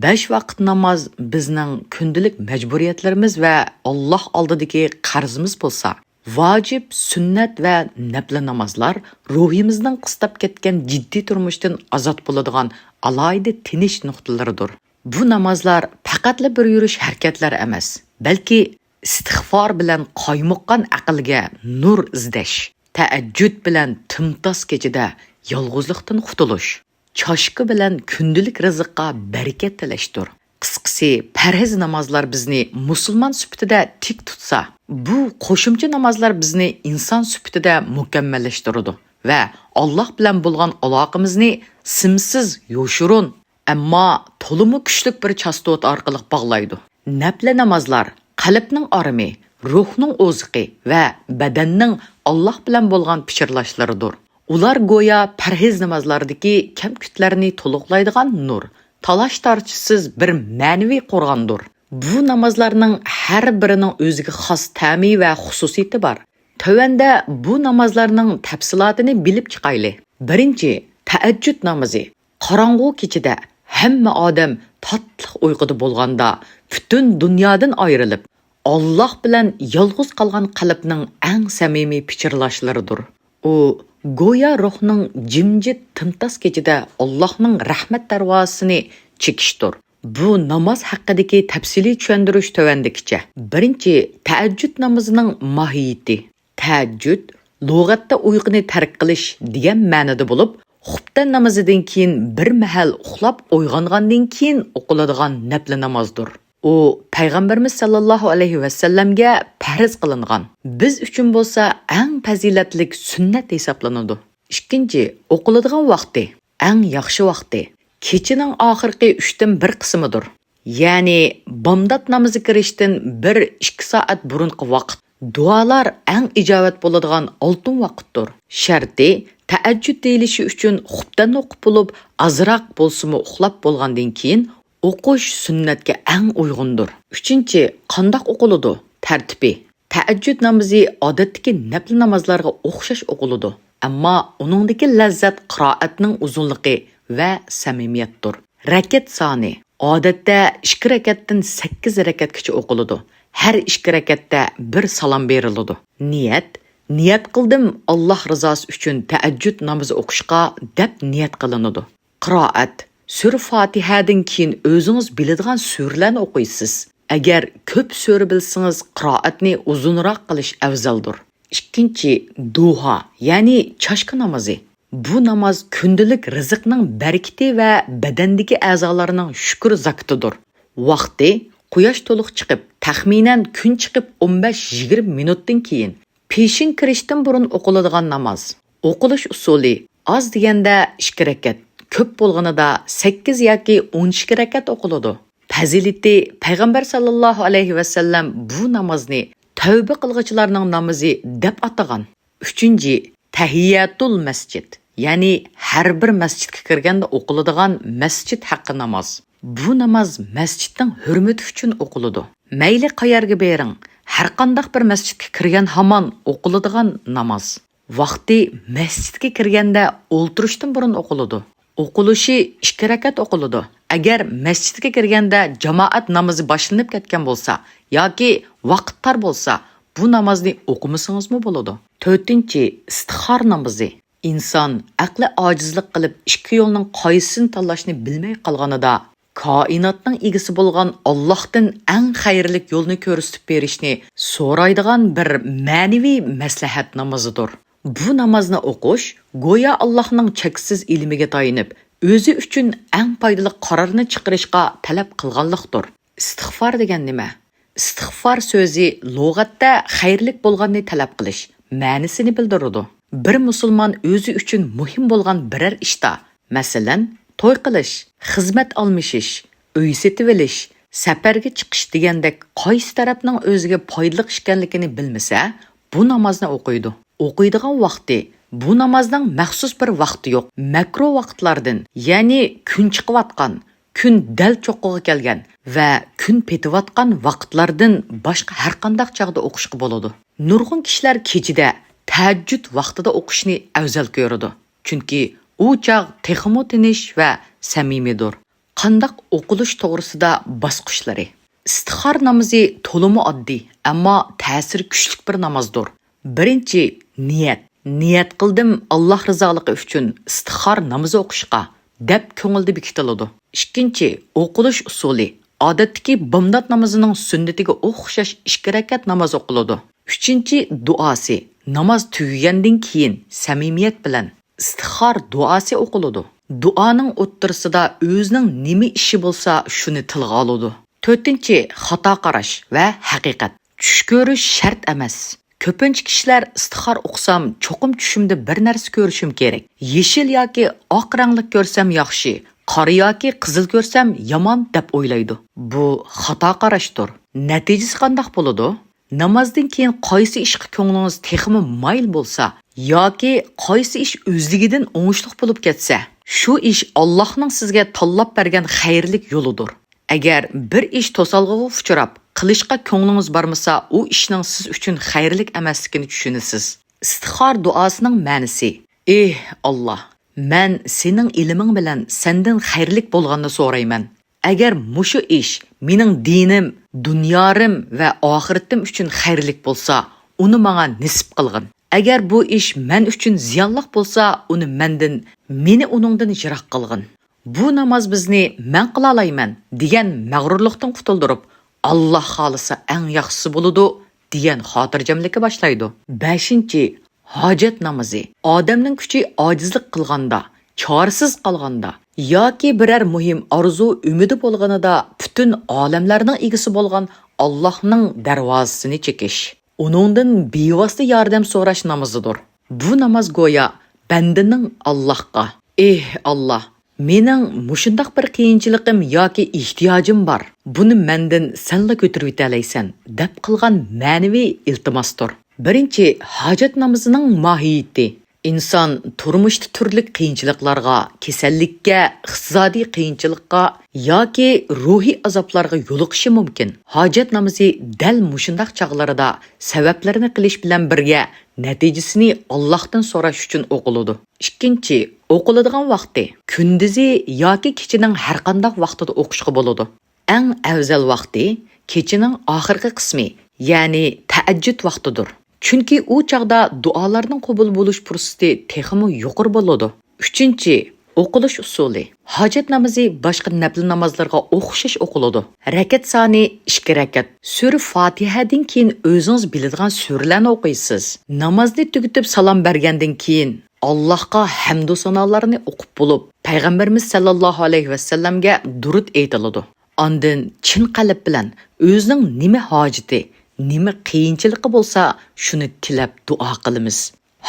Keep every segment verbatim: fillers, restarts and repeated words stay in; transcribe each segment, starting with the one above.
بەش ۋاقىت ناماز بىزنىڭ كۈندىلىك مەجبۇرىيەتلىرىمىز ۋە ئاللاھ ئالدىدىكى قەرزىمىز بولسا، ۋاجىپ، سۈننەت ۋە نەپلى نامازلار روھىمىزنىڭ قىستاپ كەتكەن جىددىي تۇرمۇشتىن ئازاد بولىدىغان ئالاھىدە تىنىش نۇقتىلىرىدۇر. بۇ نامازلار پەقەتلا بىر يۈرۈش ھەرىكەتلەر ئەمەس، بەلكى ئىستىغفار بىلەن قايمۇققان ئەقىلگە نۇر ئىزدەش، تەئەججۈد بىلەن تىمتاس كېچىدە يالغۇزلۇقتىن قۇتۇلۇش، چاشقا بىلەن كۈندىلىك رىزىققا بەرىكەت تىلەشتۇر. قىسقىسى، پەرز نامازلار بىزنى مۇسۇلمان سۈپىتىدە تىك تۇتسا، بۇ قوشۇمچە نامازلار بىزنى ئىنسان سۈپىتىدە مۇكەممەللەشتۈرىدۇ ۋە ئاللاھ بىلەن بولغان ئالاقىمىزنى سىمسىز، يوشۇرۇن، ئەمما تولىمۇ كۈچلۈك بىر چاستوتا ئارقىلىق باغلايدۇ. نەپلە نامازلار قەلبنىڭ ئارىمى، روھنىڭ ئوزۇقى ۋە بەدەننىڭ ئاللاھ بىلەن بولغان پىچىرلاشلىرىدۇر. ئۇلار گويا پەرھىز نامازلاردىكى كەم-كۈتلەرنى تولۇقلايدىغان نۇر، تالاش-تارتىشسىز بىر مەنىۋى قورغاندۇر. بۇ نامازلارنىڭ ھەر بىرىنىڭ ئۆزىگە خاس تەمى ۋە خۇسۇسىيىتى بار. تۆۋەندە بۇ نامازلارنىڭ تەپسىلاتىنى بىلىپ چىقايلى. بىرىنچى، تەئەججۈد نامىزى. قاراڭغۇ كېچىدە ھەممە ئادەم تاتلىق ئۇيقۇدا بولغاندا، پۈتۈن دۇنيادىن ئايرىلىپ، ئاللاھ بىلەن يالغۇز قالغان قەلبنىڭ ئەڭ سەمىمىي پىچىرلاشلىرىدۇر. ئۇ گويا روھنىڭ جىمجىت تىمتاس كېچىدە ئاللاھنىڭ رەھمەت دەرۋازىسىنى چېكىشتۇر. بۇ ناماز ھەققىدىكى تەپسىلىي چۈشەندۈرۈش تۆۋەندىكىچە. بىرىنچى، تەئەججۈد نامىزىنىڭ ماھىيىتى. تەئەججۈد، لۇغەتتە ئۇيقۇنى تەرك قىلىش دېگەن مەنىدە بولۇپ، خۇپتەن نامىزىدىن كېيىن بىر مەھەل ئۇخلاپ ئويغانغاندىن كېيىن ئوقۇلىدىغان نەپلى نامازدۇر. ئۇ پەيغەمبىرىمىز سەللەللاھۇ ئەلەيھى ۋەسەللەمگە پەرز قىلىنغان، بىز ئۈچۈن بولسا ئەڭ پەزىلەتلىك سۈننەت ھېسابلىنىدۇ. ئىككىنچى، ئوقۇلىدىغان ۋاقتى، ئەڭ ياخشى ۋاقتى. كېچىنىڭ ئاخىرقى ئۈچتىن بىر قىسمىدۇر. يەنى بامدات نامىزى كىرىشتىن بىر، ئىككى سائەت بۇرۇنقى ۋاقىت. دۇئالار ئەڭ ئىجابەت بولىدىغان ئالتۇن ۋاقىتتۇر. شەرتى، تەئەججۈد دېيىلىشى ئۈچۈن خۇپتەن ئوقۇپ بولۇپ، ئازراق بولسىمۇ ئۇخلاپ بولغاندىن كېيىن ئوقۇش سۈننەتكە ئەڭ ئۇيغۇندۇر. ئۈچىنچى، قانداق ئوقۇلىدۇ؟ تەرتىپى. تەئەججۈد نامىزى ئادەتتىكى نەپلى نامازلارغا ئوخشاش ئوقۇلىدۇ، ئەمما ئۇنىڭدىكى لەززەت قىرائەتنىڭ ئۇزۇنلۇقى ۋە سەمىمىيەتتۇر. رەكەت سانى. ئادەتتە ئىككى رەكەتتىن سەككىز رەكەتكىچە ئوقۇلىدۇ. ھەر ئىككى رەكەتتە بىر سالام بېرىلىدۇ. نىيەت. نىيەت قىلدىم، ئاللاھ رىزاسى ئۈچۈن تەئەججۈد نامىزى ئوقۇشقا، دەپ نىيەت قىلىنىدۇ. قىرائەت. سۈرە فاتىھەدىن كېيىن ئۆزىڭىز بىلىدىغان سۈرىلەرنى ئوقۇيسىز. ئەگەر كۆپ سۈرە بىلسىڭىز، قىرائەتنى ئۇزۇنراق قىلىش ئەۋزەلدۇر. ئىككىنچى، دۇھا، يەنى چاشقا نامىزى. بۇ ناماز كۈندىلىك رىزىقنىڭ بەرىكىتى ۋە بەدەندىكى ئەزالارنىڭ شۈكۈر زاكىتىدۇر. ۋاقتى، قۇياش تولۇق چىقىپ، تەخمىنەن كۈن چىقىپ ئون بەش يىگىرمە مىنۇتتىن كېيىن. پېشىن كىرىشتىن بۇرۇن ئوقۇلىدىغان ناماز. ئوقۇلۇش ئۇسۇلى، ئاز دېگەندە ئىككى رەكەت، كۆپ بولغىنىدا سەككىز ياكى ئون ئىككى رەكەت ئوقۇلىدۇ. پەزىلىتى، پەيغەمبەر ساللاللاھۇ ئەلەيھى ۋەسەللەم بۇ نامازنى تەۋبە قىلغۇچىلارنىڭ نامىزى دەپ ئاتىغان. ئۈچىنچى، تەھىيەتۇل مەسجىد، يەنى ھەر بىر مەسچىتكە كىرگەندە ئوقۇلىدىغان مەسچىت ھەققى ناماز. بۇ ناماز مەسچىتنىڭ ھۆرمىتى ئۈچۈن ئوقۇلىدۇ. مەيلى قەيەرگە بېرىڭ، ھەرقانداق بىر مەسچىتكە كىرگەن ھامان ئوقۇلىدىغان ناماز. ۋاقتى، مەسچىتكە كىرگەندە ئولتۇرۇشتىن بۇرۇن ئوقۇلىدۇ. ئوقۇلۇشى ئىككى رەكەت ئوقۇلىدۇ. ئەگەر مەسچىتكە كىرگەندە جامائەت نامىزى باشلىنىپ كەتكەن بولسا ياكى ۋاقىت تار بولسا، بۇ نامازنى ئوقۇمىسىڭىزمۇ بولىدۇ. تۆتىنچى، ئىستىخارە نامىزى. ئىنسان ئەقلى ئاجىزلىق قىلىپ، ئىككى يولنىڭ قايسىسىنى تاللاشنى بىلمەي قالغىنىدا، كائىناتنىڭ ئىگىسى بولغان ئاللاھتىن ئەڭ خەيرلىك يولنى كۆرسىتىپ بېرىشنى سورايدىغان بىر مەنىۋى مەسلىھەت نامىزىدۇر. بۇ نامازنى ئوقۇش گويا ئاللاھنىڭ چەكسىز ئىلمىگە تايىنىپ، ئۆزى ئۈچۈن ئەڭ پايدىلىق قارارنى چىقىرىشقا تەلەپ قىلغانلىقتۇر. ئىستىغفار دېگەن نېمە؟ ئىستىغفار سۆزى لۇغەتتە خەيرلىك بولغاننى تەلەپ قىلىش مەنىسىنى بىلدۈرىدۇ. بىر مۇسۇلمان ئۆزى ئۈچۈن مۇھىم بولغان بىرەر ئىشتا، مەسىلەن، توي قىلىش، خىزمەت ئالمىشىش، ئۆي سېتىۋېلىش، سەپەرگە چىقىش دېگەندەك قايسى تەرەپنىڭ ئۆزىگە پايدىلىق ئىكەنلىكىنى بىلمىسە، بۇ نامازنى ئوقۇيدۇ. ئوقۇيدىغان ۋاقتى، بۇ نامازنىڭ مەخسۇس بىر ۋاقتى يوق. مەكرۇ ۋاقىتلاردىن، يەنى كۈن چىقىۋاتقان، كۈن دەل چوققىغا كەلگەن ۋە كۈن پېتىۋاتقان ۋاقىتلاردىن باشقا ھەرقانداق چاغدا ئوقۇشقا بولىدۇ. نۇرغۇن كىشىلەر كېچىدە تەھەججۇد ۋاقتىدا ئوقۇشنى ئەۋزەل كۆرىدۇ، چۈنكى ئۇ چاغ تېخىمۇ تىنچ ۋە سەمىمىيدۇر. قانداق ئوقۇلۇش توغرىسىدا باسقۇچلىرى. ئىستىخارە نامىزى تولىمۇ ئاددىي، ئەمما تەسىرى كۈچلۈك بىر نامازدۇر. بىرىنچى، نىيەت. «نىيەت قىلدىم ئاللاھ رىزالىقى ئۈچۈن ئىستىخارە نامىزى ئوقۇشقا» دەپ كۆڭۈلدە بېكىتىلىدۇ. ئىككىنچى، ئوقۇلۇش ئۇسۇلى. ئادەتتىكى بامدات نامىزىنىڭ سۈننىتىگە ئوخشاش ئىككى رەكەت ناماز ئوقۇلىدۇ. ئۈچىنچى، دۇئاسى. ناماز تۈگىگەندىن كېيىن سەمىمىيەت بىلەن ئىستىخار دۇئاسى ئوقۇلىدۇ. دۇئانىڭ ئوتتۇرىسىدا ئۆزىنىڭ نېمە ئىشى بولسا، شۇنى تىلغا ئالىدۇ. تۆتىنچى، خاتا قاراش ۋە ھەقىقەت. چۈش كۆرۈش شەرت ئەمەس. كۆپىنچە كىشىلەر ئىستىخار ئوقۇسام، چوقۇم چۈشۈمدە بىر نەرسە كۆرۈشۈم كېرەك. يېشىل ياكى ئاق رەڭلىك كۆرسەم ياخشى، قارا ياكى قىزىل كۆرسەم يامان دەپ ئويلايدۇ. بۇ خاتا قاراشتۇر. نەتىجىسى قانداق بولىدۇ؟ نامازدىن كېيىن قايسى ئىشقا كۆڭلىڭىز تېخىمۇ مايىل بولسا ياكى قايسى ئىش ئۆزلۈكىدىن ئوڭۇشلۇق بولۇپ كەتسە، شۇ ئىش ئاللاھنىڭ سىزگە تاللاپ بەرگەن خەيرلىك يولىدۇر. ئەگەر بىر ئىش توسالغۇغا ئۇچراپ، قىلىشقا كۆڭلىڭىز بارمىسا، ئۇ ئىشنىڭ سىز ئۈچۈن خەيرلىك ئەمەسلىكىنى چۈشىنىسىز. ئىستىخار دۇئاسىنىڭ مەنىسى: «ئېھ ئاللاھ، مەن سېنىڭ ئىلمىڭ بىلەن سەندىن خەيرلىك بولغاننى سورايمەن. ئەگەر مۇشۇ ئىش مېنىڭ دىنىم، دۇنيارىم ۋە ئاخىرىتىم ئۈچۈن خەيرلىك بولسا، ئۇنى ماڭا نېسىپ قىلغىن. ئەگەر بۇ ئىش مەن ئۈچۈن زىيانلىق بولسا، ئۇنى مەندىن، مېنى ئۇنىڭدىن يىراق قىلغىن.» بۇ ناماز بىزنى «مەن قىلالايمەن» دېگەن مەغرۇرلۇقتىن قۇتۇلدۇرۇپ، «ئاللاھ خالىسا ئەڭ ياخشىسى بولىدۇ» دېگەن خاتىرجەملىككە باشلايدۇ. بەشىنچى، ھاجەت نامىزى. ئادەمنىڭ كۈچى ئاجىزلىق قىلغاندا، چارىسىز قالغاندا ياكى بىرەر مۇھىم ئارزۇ ئۈمىدى بولغىنىدا پۈتۈن ئالەملەرنىڭ ئىگىسى بولغان ئاللاھنىڭ دەرۋازىسىنى چېكىش، ئۇنىڭدىن بىۋاسىتە ياردەم سوراش نامىزىدۇر. بۇ ناماز گويا بەندىنىڭ ئاللاھقا، «ئېھ ئاللاھ، مېنىڭ مۇشۇنداق بىر قىيىنچىلىقىم ياكى ئېھتىياجىم بار، بۇنى مەندىن سەنلا كۆتۈرۈۋېتەلەيسەن» دەپ قىلغان مەنىۋى ئىلتىماستۇر. بىرىنچى، ھاجەت نامىزىنىڭ ماھىيىتى. ئىنسان تۇرمۇشتا تۈرلۈك قىيىنچىلىقلارغا، كېسەللىككە، ئىقتىسادىي قىيىنچىلىققا ياكى روھىي ئازابلارغا يولۇقۇشى مۇمكىن. ھاجەت نامىزى دەل مۇشۇنداق چاغلىرىدا سەۋەبلەرنى قىلىش بىلەن بىرگە نەتىجىسىنى ئاللاھتىن سوراش ئۈچۈن ئوقۇلىدۇ. ئىككىنچى، ئوقۇلىدىغان ۋاقتى. كۈندۈزى ياكى كېچىنىڭ ھەرقانداق ۋاقتىدا ئوقۇشقا بولىدۇ. ئەڭ ئەۋزەل ۋاقتى كېچىنىڭ ئاخىرقى قىسمى، يەنى تەھەججۇد ۋاقتىدۇر. چۈنكى ئۇ چاغدا دۇئالارنىڭ قوبۇل بولۇش پۇرسىتى تېخىمۇ يۇقىرى بولىدۇ. ئۈچىنچى، ئوقۇلۇش ئۇسۇلى. ھاجەت نامىزى باشقا نەپلى نامازلارغا ئوخشاش ئوقۇلىدۇ. رەكەت سانى ئىككى رەكەت. سۈرە فاتىھەدىن كېيىن ئۆزىڭىز بىلىدىغان سۈرىلەرنى ئوقۇيسىز. نامازنى تۈگىتىپ سالام بەرگەندىن كېيىن، ئاللاھقا ھەمدۇ سانالارنى ئوقۇپ بولۇپ، پەيغەمبىرىمىز سەللەللاھۇ ئەلەيھى ۋەسەللەمگە دۇرۇت ئېيتىلىدۇ. ئاندىن چىن قەلب بىلەن ئۆزىنىڭ نېمە ھاجىتى، نېمە قىيىنچىلىقى بولسا، شۇنى تىلەپ دۇئا قىلىمىز.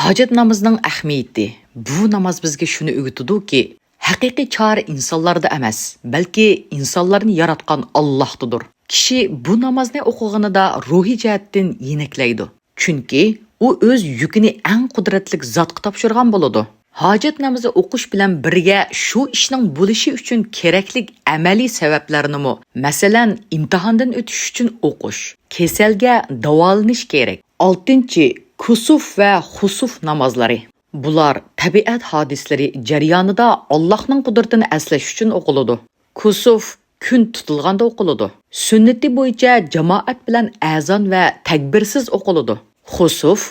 ھاجەت نامىزىنىڭ ئەھمىيىتى. بۇ ناماز بىزگە شۇنى ئۆگىتىدۇكى، ھەقىقىي چارە ئىنسانلاردا ئەمەس، بەلكى ئىنسانلارنى ياراتقان ئاللاھتىدۇر. كىشى بۇ نامازنى ئوقۇغىنىدا روھىي جەھەتتىن يېنىكلەيدۇ. چۈنكى ئۇ ئۆز يۈكىنى ئەڭ قۇدرەتلىك زاتقا تاپشۇرغان بولىدۇ. ھاجەت نامىزى ئوقۇش بىلەن بىرگە شۇ ئىشنىڭ بولۇشى ئۈچۈن كېرەكلىك ئەمەلىي سەۋەبلەرنىمۇ، مەسىلەن، ئىمتىھاندىن ئۆتۈش ئۈچۈن ئوقۇش، كېسەلگە داۋالىنىش كېرەك. ئالتىنچى، كۇسۇف ۋە خۇسۇف نامازلىرى. بۇلار تەبىئەت ھادىسىلىرى جەريانىدا ئاللاھنىڭ قۇدرىتىنى ئەسلەش ئۈچۈن ئوقۇلىدۇ. كۇسۇف كۈن تۇتۇلغاندا ئوقۇلىدۇ. سۈننىتى بويىچە جامائەت بىلەن ئەزان ۋە تەكبىرسىز ئوقۇلىدۇ. خۇسۇف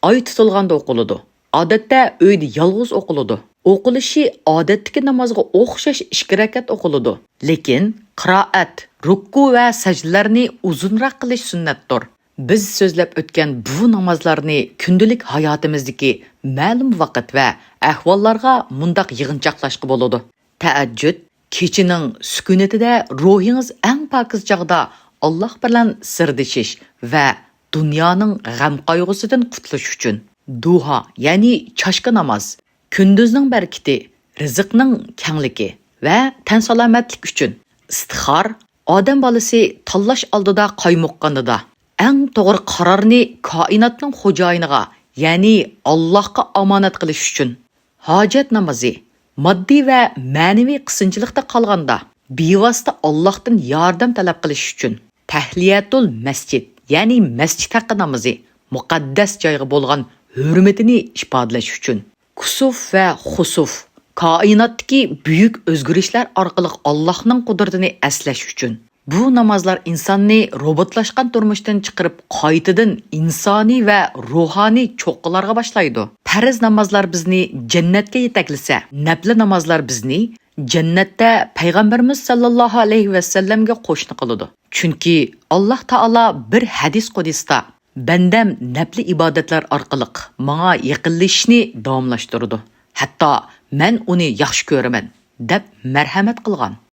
ئاي تۇتۇلغاندا ئوقۇلىدۇ. ئادەتتە ئۆيدە يالغۇز ئوقۇلىدۇ. ئوقۇلۇشى ئادەتتىكى نامازغا ئوخشاش ئىككى رەكەت ئوقۇلىدۇ. لېكىن قىرائەت، رۇكۇ ۋە سەجدىلەرنى ئۇزۇنراق قىلىش سۈننەتتۇر. بىز سۆزلەپ ئۆتكەن بۇ نامازلارنى كۈندىلىك ھاياتىمىزدىكى مەلۇم ۋاقىت ۋە ئەھۋاللارغا مۇنداق يىغىنچاقلاشقا بولىدۇ. تەھەججۇد، كېچىنىڭ سۈكۈنىتىدە روھىڭىز ئەڭ پاكىز چاغدا ئاللاھ بىلەن سىردىشىش ۋە دۇنيانىڭ غەم-قايغۇسىدىن قۇتۇلۇش ئۈچۈن. دۇھا، يەنى چاشقا ناماز، كۈندۈزنىڭ بەرىكىتى، رىزىقنىڭ كەڭلىكى ۋە تەن سالامەتلىك ئۈچۈن. ئىستىخار، ئادەم بالىسى تاللاش ئالدىدا قايمۇققىنىدا، ئەڭ توغرا قارارنى كائىناتنىڭ خوجايىنىغا، يەنى ئاللاھقا ئامانەت قىلىش ئۈچۈن. ھاجەت نامىزى، ماددىي ۋە مەنىۋى قىسىنچىلىقتا قالغاندا، بىۋاسىتە ئاللاھتىن ياردەم تەلەپ قىلىش ئۈچۈن. تەھلىيەتۇل مەسچىت، يەنى مەسچىت ھەققى نامىزى، مۇقەددەس جايغا بولغان ھۆرمىتىنى ئىپادىلەش ئۈچۈن. كۇسۇف ۋە خۇسۇف، كائىناتتىكى بۈيۈك ئۆزگىرىشلەر ئارقىلىق ئاللاھنىڭ قۇدرىتىنى ئەسلەش ئۈچۈن. بۇ نامازلار ئىنساننى روبوتلاشقان تۇرمۇشتىن چىقىرىپ، قايتىدىن ئىنسانىي ۋە روھانىي چوققىلارغا باشلايدۇ. پەرز نامازلار بىزنى جەننەتكە يېتەكلىسە، نەپلى نامازلار بىزنى جەننەتتە پەيغەمبىرىمىز ساللاللاھۇ ئەلەيھى ۋەسەللەمگە قوشنا قىلىدۇ. چۈنكى ئاللاھ تائالا بىر ھەدىس قۇدسىدا، بەندەم نەپلى ئىبادەتلەر ئارقىلىق ماڭا يېقىنلىشىشنى داۋاملاشتۇرىدۇ. ھەتتا مەن ئۇنى ياخشى كۆرىمەن، دەپ مەرھەمەت قىلغان.